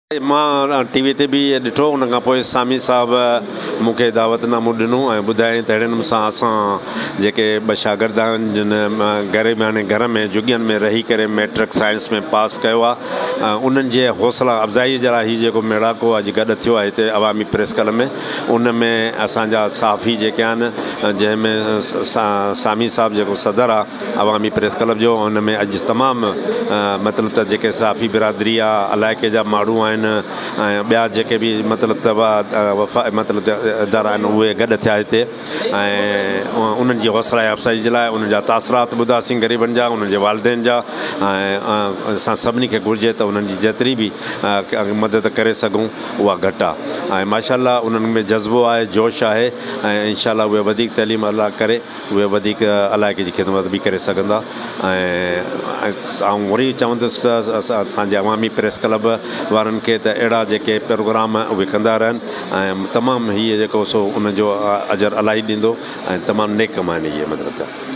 مان ٽي وي تي به ڏٺو ان کان پوء سامي صاحب مون کي دعوت نامو ڏنو ۽ ٻڌايائين ته اهڙي نموني سان اسان جيڪي ٻه شاگرد آهن جن غريباڻي گهر ۾ جهڳين ۾ رهي ڪري ميٽرڪ سائنس ۾ پاس ڪيو آهي ۽ انهن جي حوصلا افزائي جي لاء هي جيڪو ميڙاڪو اڄ گڏ ٿيو آهي هتي عوامي پريس ڪلب ۾ ان ۾ اسان جا صحافي جيڪي آهن جنهن ۾ سامي صاحب جيڪو صدر آهي عوامي پريس ڪلب جو ان ۾ اڄ تمام مطلب ته جيڪي صحافي برادري آ علائقي جا ماڻهو آهن ۽ ٻيا جيڪي به مطلب ته وفا مطلب ته ادارا آهن اهي گڏ ٿيا هتي ۽ انهن جي حوصلا افزائي جي لاء انهن جا تاثرات ٻڌاسين غريبن جا انهن جي والدين جا ۽ اسان سڀني کي گهرجي ته انهن جي جيتري به مدد ڪري سگهون اها گهٽ آ ۽ ماشاء الله انهن ۾ جذبو آهي جوش آهي ۽ انشاء الله اهي وڌيڪ تعليم الله ڪري اهي وڌيڪ علائقي جي خدمت به ڪري سگهندا ۽ آئون وري چوندس ته اسان جي عوامي پريس ڪلب وارن کي ته اهڙا جيڪي پروگرام اهي ڪندا رهن ۽ تمام هي جيڪو سو ان جو اجر الاهي ڏيندو ۽ تمام نيڪ ڪم آهن اهي مطلب ته.